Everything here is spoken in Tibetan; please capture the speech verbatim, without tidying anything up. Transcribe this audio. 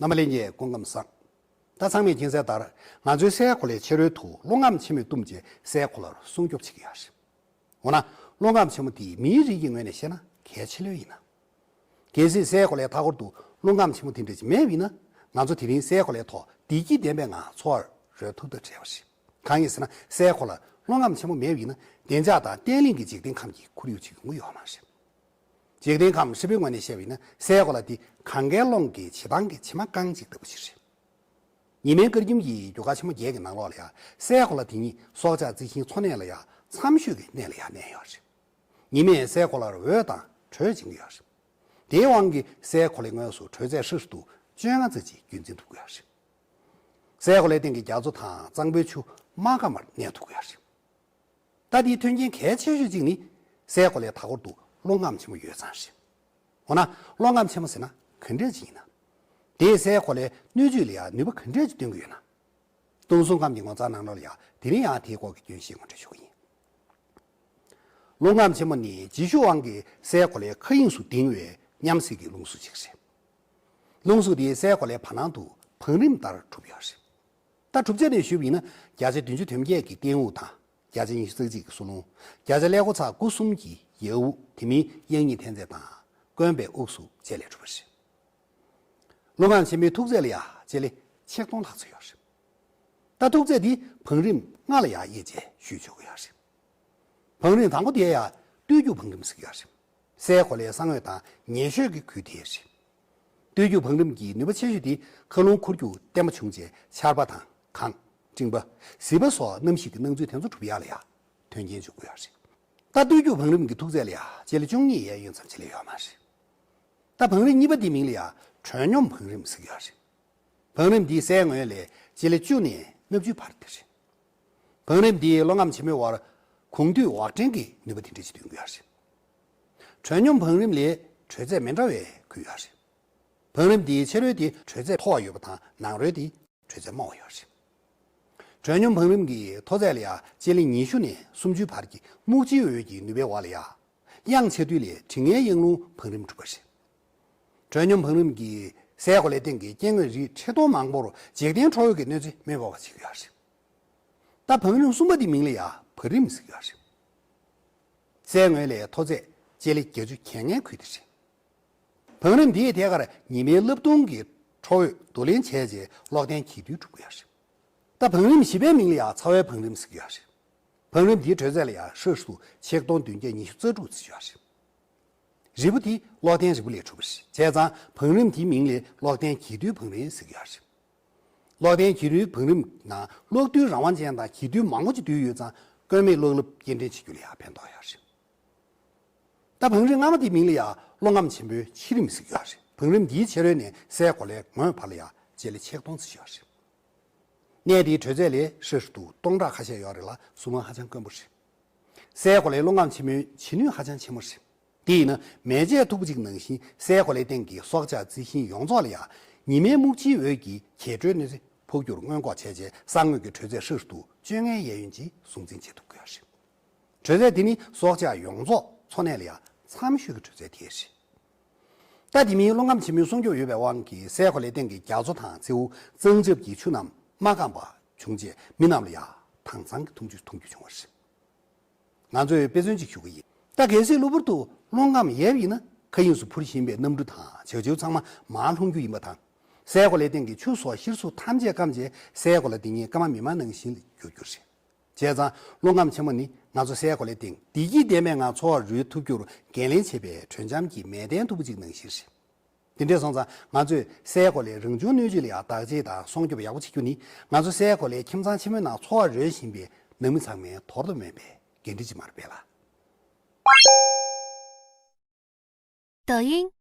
རྣམ་པ་ལྷན་རྒྱས་སྐུ་ཁམས་བཟང་། ད་ཚང་མས་མཁྱེན་གསལ་ལྟར་ང་ཚོའི་སའི་གོ་ལའི་ཕྱི་རོལ་དུ་རླུང་ཁམས་ཆེན་མོས་བཏུམས་རྗེས་སའི་གོ་ལར་སྲུང་སྐྱོབ་བྱེད་ཀྱི་ཡོད་རེད། འོ་ན་རླུང་ཁམས་ཆེན་མོ་དེས་མིའི་རིགས་ཀྱི་ངོས་ནས་བཤད་ན་གལ་ཆེ་ལོས་ཡིན་ན། གལ་སྲིད་སའི་གོ་ལའི་མཐའ་འཁོར་དུ་རླུང་ཁམས་ཆེན་མོ་དེ་འདྲ་ཞིག་མེད་པ་ཡིན་ན། ང་ཚོ་དེ་རིང་སའི་གོ་ལའི་ཐོག་བདེ་སྐྱིད་ལྡན་པའི་ངང་འཚོ་བ་རོལ་ཐུབ་ཐབས་བྲལ་བ་རེད། གང་ཡིན་ཟེར་ན་སའི་གོ་ལར་རླུང་ཁམས་ཆེན་མོ་མེད་པ་ཡིན་ན་བདེ་འཇགས་དང་བརྟན་ལྷིང་གི་འཇིག་རྟེན་ཁམས་ཀྱི་ཁོར་ཡུག་ཅིག་ཡོང་གི་ཡོད་མ་རེད། འཇིག་རྟེན་ཁམས་ཧྲིལ་པོའི་ངོས་ནས་བཤད་པ་ཡིན་ན་སའི་གོ་ལ་དེ་གངས་རྒན་སློང་གི་བྱེ་ཐང་གི་བྱེ་མ་རྐང་གཅིག་ལྟ་བུ་ཞིག་རེད། ཉི་མའི་སྐར་ཁྱིམ་གྱི་རྒྱུ་སྐར་ཆེན་མོ་བརྒྱད་ཀྱི་ནང་ལོགས་ལ་ཡང་སའི་གོ་ལ་དེ་ཉིད་སྲོག་ཆགས་རྩི་ཤིང་འཚོ་གནས་ལ་ཡང་འཚམ་ཤོས་ཀྱི་གནས་ལ་ཡང་གནས་ཡོད་རེད། ཉི་མས་སའི་གོ་ལར་འོད་དང་དྲོད་སྦྱིན་གྱི་ཡོད་རེད། དེའི་དབང་གིས་སའི་གོ་ལའི་ངོས་སུ་དྲོད་ཚད་ཧྲིལ་དུ་བཅོ་ལྔ་ཙམ་ཅིག་རྒྱུན་འཛིན་ཐུབ་ཀྱི་ཡོད་རེད། སའི་གོ་ལའི་སྟེང་གི་རྒྱ་མཚོ་དང་གཙང་པོའི་ཆུ་མ་སྐམ་པར་གནས་ཐུབ་ཀྱི་ཡོད་རེད། ད་དེའི་མཐུན་རྐྱེན་གལ་ཆེ་ཤོས་གཅིག་ནི་སའི་གོ་ལའི་མཐའ་འཁོར་དུ་རླུང་ཁམས་ཆེན་མོ་ཡོད་ཙང་རེད། འོ་ན་རླུང་ཁམས་ཆེན་མོ་ཟེར་ན་ག་འདྲ་ཅིག་ཡིན་ན། དེས་སའི་གོ་ལའི་སྣོད་བཅུད་ལ་ཡང་ནུས་པ་ག་འདྲ་ཅིག་བཏོན་གྱི་ཡོད་ན། སྟོང་གསུམ་ཁམས་ཀྱི་ངོ་མཚར་ནང་ལོགས་ལ་ཡང་དེ་རིང་ཡང་དེའི་སྐོར་གྱི་སྐྱོན་བཤད་ངོ་སྤྲོད་ཞུ་གི་ཡིན། རླུང་ཁམས་ཆེན་མོ་ནི་ལྗིད་ཤུགས་དབང་གིས་སའི་གོ་ལའི་མཁའ་དབྱིངས་སུ་ལྡིང་བའི་མཉམ་བསྲེས་ཀྱི་རླུང་གཟུགས་ཅིག་རེད། རླུང་གཟུགས་དེ་སའི་གོ་ལའི་བར་སྣང་དུ་བང་རིམ་ལྟར་གྲུབ་ཡོད་རེད། ད་གྲུབ་ཆ་ནས་ཞུས་པ་ཡིན་ན་བརྒྱ་ཆ་བདུན་ཅུ་དོན་བརྒྱད་ཀྱི་ལྟེམ་འོག་དང་བརྒྱ་ཆ་ཉི་ཤུ་རྩ་གཅིག་གི་སོལ་རླུང་། བརྒྱ་ཆ་ཀླད་ཀོར་ཚེག་དགུ་གསུམ་གྱི་ཡ་དབུགས། དེ་མིན་གཡག་རྙིང་འཐེན་རྫས་དང་རྐོན་པའི་དབུགས་སུ་བཅས་ལས་གྲུབ་པ་རེད། རླུང་ཁམས་ཆེན་མོའི་མཐུག་ཚད་ལ་ཡང་སྤྱི་ལེ་ཆིག་སྟོང་ལྷག་ཙམ་ཡོད་རེད། ད་མཐུག་ཚད་འདི་བང་རིམ་ལྔ་ལ་ཡང་དབྱེ་བྱས་ཞུས་ཆོག་གི་ཡོད་རེད། བང་རིམ་དང་པོ་དེ་ཡང་སྟོད་རྒྱུག་བང་རིམ་ཟེར་གྱི་ཡོད་རེད། སའི་གོ་ལའི་ས་ངོས་དང་ཉེ་ཤོས་ཀྱི་ཁུལ་དེ་རེད། སྟོད་རྒྱུག་བང་རིམ་གྱི་ནུས་པ་ཆེ་ཤོས་དེ་མཁའ་རླུང་འཁོར་རྒྱུག་བརྟན་པོ་བྱུང་རྗེས་ཆར་པ་དང་གངས། སྤྲིན་པ། ཟིལ་པ་སོགས་གནམ་གཤིས་ཀྱི་སྣང་ཚུལ་དེ་ཚོ་གྲུབ་ཡག་ལ་ཡང་དོན་རྐྱེན་འབྱུང་གི་ཡོད་རེད། ད་སྟོད་རྒྱུག་བང་རིམ་གྱི་མཐུག་ཚད་ལ་ཡང་སྤྱི་ལེ་བཅུ་གཉིས་ཡས་གཡོན་ཙམ་ཅིག་ལས་ཡོད་མ་རེད། ད་བང་རིམ་གཉིས་པ་དེའི་མིང་ལ་ཡང་དྲོད་སྙོམས་བང་རིམ་ཟེར་གྱི་ཡོད་རེད། བང་རིམ་འདིའི་སའི་ངོས་ལས་སྤྱི་ལེ་བཅུ་ནས་ལྔ་བཅུའི་བར་དེ་རེད། བང་རིམ་འདིས་རླུང་ཁམས་ཆེན་མོའི་བར་གུང་དུས་འོག་འདྲེན་གྱི་ནུས་པ་དེ་འདྲ་ཞིག་འདོན་གྱི་ཡོད་རེད། དྲོད་སྙོམས་བང་རིམ་ལས་དྲོད་ཚད་མི་འདྲ་བའི་ཁུལ་ཡོད་རེད། བང་རིམ་འདིའི་ཕྱི་རོལ་དེ་དྲོད་ཚད་མཐོ་བ་ཡོད་པ་དང་ནང་རོལ་དེ་དྲོད་ཚད་དམའ་བ་ཡོད་རེད། དྲོད་སྙོམས་བང་རིམ་གྱི་མཐོ་ཚད་ལ་ཡང་སྤྱི་ལེ་ཉི་ཤུ་ནས་སུམ་ཅུའི་བར་གྱི་སྨུག་ཕྱིའི་འོད་ཀྱི་ནུས་པའི་འོག་ལ་ཡང་། དབྱངས་ཆེ་དུས་ལས་དྲི་ངན་དབྱང་རླུང་བང་རིམ་གྲུབ་པ་རེད། དྲོད་སྙོམས་བང་རིམ་གྱིས་སའི་གོ་ལའི་སྟེང་གི་སྐྱེ་དངོས་རིགས་ཁྲི་སྟོང་མང་པོར་འཇིག་རྟེན་ཁྲོ་བོའི་གནོད་འཚེ་མི་ཕོག་པ་བྱེད་ཀྱི་ཡོད་རེད། ད་བང་རིམ་གསུམ་པ་དེའི་མིང་ལ་ཡང་བ་རིམ་ཟེར་གྱི་ཡོད་རེད། སའི་ངོས་ལས་མཐོ་ཚད་སྤྱི་ལེ་བརྒྱད་ཅུ་གྱ་ལྔའི་ཁུལ་དེ་རེད། བང་རིམ་འདིའི་ཐད་ཀར་ཉི་མའི་རླབས་རྡུང་གི་ཁྲོ་བོས་བསྡུ་ལེན་བྱས་རྗེས་གློག་ལྡན་གྱེས་རྡུལ་གྲུབ་ཀྱི་ཡོད་རེད། ད་བང་རིམ་བཞི་པའི་མིང་ལ་ཡང་ཚ་བའི་བང་རིམ་ཟེར་གྱི་ཡོད་རེད། བང་རིམ་འདིའི་དྲོད་ཚད་ལ་ཡང་ཧྲིལ་དུ་ཆིག་སྟོང་བདུན་བརྒྱ་ཉི་ཤུ་རྩ་དྲུག་ཙམ་ཡོད་རེད། རིལ་བུ་དེ་གློག་ལྡན་རིལ་བུ་ལས་གྲུབ་པ་རེད། བྱས་ཙང་བང་རིམ་དེའི་མིང་ལ་གློག་ལྡན་གྱེས་རྡུལ་བང་རིམ་ཟེར་གྱི་ཡོད་རེད། གློག་ལྡན་གྱེས་རྡུལ་བང་རིམ་ནང་གློག་རྡུལ་རང་དབང་ཅན་དང་གྱེས་རྡུལ་མང་པོ་ཅིག་འདུས་ཡོད་ཙང་སྐྱོན་མེད་གློག་རླབས་སྐྱེལ་འདྲེན་བྱེད་རྒྱུ་ལ་ཡང་ཕན་ཐོགས་ཡོད་རེད། ད་བང་རིམ་ལྔ་པ་དེའི་མིང་ལ་ཡང་རླུང་ཁམས་ཆེན་པོའི་ཕྱི་རིམ་ཟེར་གྱི་ཡོད་རེད། བང་རིམ་འདིའི་ཕྱི་རོལ་ནས་སའི་གོ་ལའི་ངོས་བར་ལ་ཡང་སྤྱི་ལེ་ཆིག་སྟོང་ཙམ་ཡོད་རེད། གནས་འདིའི་དྲོད་ཚད་ལས་ཧྲིལ་དུ་སྟོང་ཕྲག་ཁ་ཤས་ཡོད་རེད་ལ་གཟུགས་མང་ཧ་ཅང་དཀོན་པོ་རེད། སའི་གོ་ལའི་རླུང་ཁམས་ཆེན་མོའི་བྱེད་ནུས་ཧ་ཅང་ཆེན་མོ་རེད། དེ་ཡིན་ན་མེ་ལྕེ་མཐུག་པོ་ཅིག་ནང་བཞིན་སའི་གོ་ལའི་སྟེང་གི་སྲོག་ཆགས་རྩི་ཤིང་ཡོངས་རྫོགས་ལ་ཡང་ཉི་མའི་སྨུག་ཕྱིའི་འོད་ཀྱི་གྱེས་དྲོད་གནོད་འཚེ་ཕོག་རྒྱུར་སྔོན་འགོག་བྱས་རྗེས་ས་ངོས་ཀྱི་དྲོད་ཚད་ཧྲིལ་དུ་བཅོ་ལྔའི་གཡས་གཡོན་གྱིས་སྲུང་འཛིན་བྱེད་ཐུབ་ཀྱི་ཡོད་རེད། དྲོད་ཚད་དེ་ནི་སྲོག་ཆགས་ཡོངས་རྫོགས་འཚོ་གནས་ལ་ཡང་འཚམ་ཤོས་ཀྱི་དྲོད་ཚད་དེ་རེད། ད་དེ་མིན་རླུང་ཁམས་ཆེན་མོས་སྲུང་སྐྱོབ་ཡོད་པའི་དབང་གིས་སའི་གོ་ལའི་སྟེང་གི་རྒྱ་མཚོ་དང་མཚེའུ་གཙང་རྐྱབ་ཀྱི་ཆུ་རྣམས་མ་སྐམ་པ་བྱུང་རྗེས་མི་རྣམས་ལ་ཡང་དྭངས་གཙང་གི་འཐུང་ཆུ་འཐུང་རྒྱུ་བྱུང་བ་རེད། ང་ཚོས་དཔེ་མཚོན་ཅིག་ཞུ་གི་ཡིན། ད་གལ་སྲིད་གློ་བུར་དུ་རླུང་ཁམས་ཡལ་བ་ཡིན་ན་མཁའ་དབྱིངས་སུ་འཕུར་བཞིན་པའི་གནམ་གྲུ་དང་བྱ་བྱིའུ་ཚང་མ་མར་ལྷུང་རྒྱུ་ཡིན་པ་དང་། སའི་གོ་ལའི་སྟེང་གི་ཆུ་སོགས་གཤེར་གཟུགས་ཐམས་ཅད་སྐམ་རྗེས་སའི་གོ་ལ་འདི་ཉིད་སྐར་མ་མི་མང་ནང་བཞིན་འགྱུར་རྒྱུ་རེད། བྱས་ཙང་རླུང་ཁམས་ཆེན་མོ་ནི་ང་ཚོ་སའི་གོ་ལའི་སྟེང་བདེ་སྐྱིད་ལྡན་པའི་ངང་འཚོ་བ་རོལ་ཐུབ་རྒྱུར་འགན་ལེན་བྱེད་པའི་དྲོད་འཇམ་གྱི་མལ་སྟན་མཐུག་པོ་ཅིག་ནང་བཞིན་རེད། དེ་འདྲ་སོང་ཙང་ང་ཚོས་སའི་གོ་ལའི་རང་བྱུང་སྣོད་བཅུད་ལ་ཡང་བདག་གཅེས་དང་སྲུང་སྐྱོབ་ཡག་པོ་བྱེད་རྒྱུ་ནི་ང་ཚོ་སའི་གོ་ལའི་ཁྱིམ་ཚང་ཆེན་མོའི་ནང་འཚོ་བ་རོལ་བཞིན་པའི་ནང་མི་ཚང་མའི་དོར་དུ་མེད་པའི་འགན་འཁྲི་ཅིག་མ་རེད་པས་ལགས། 抖音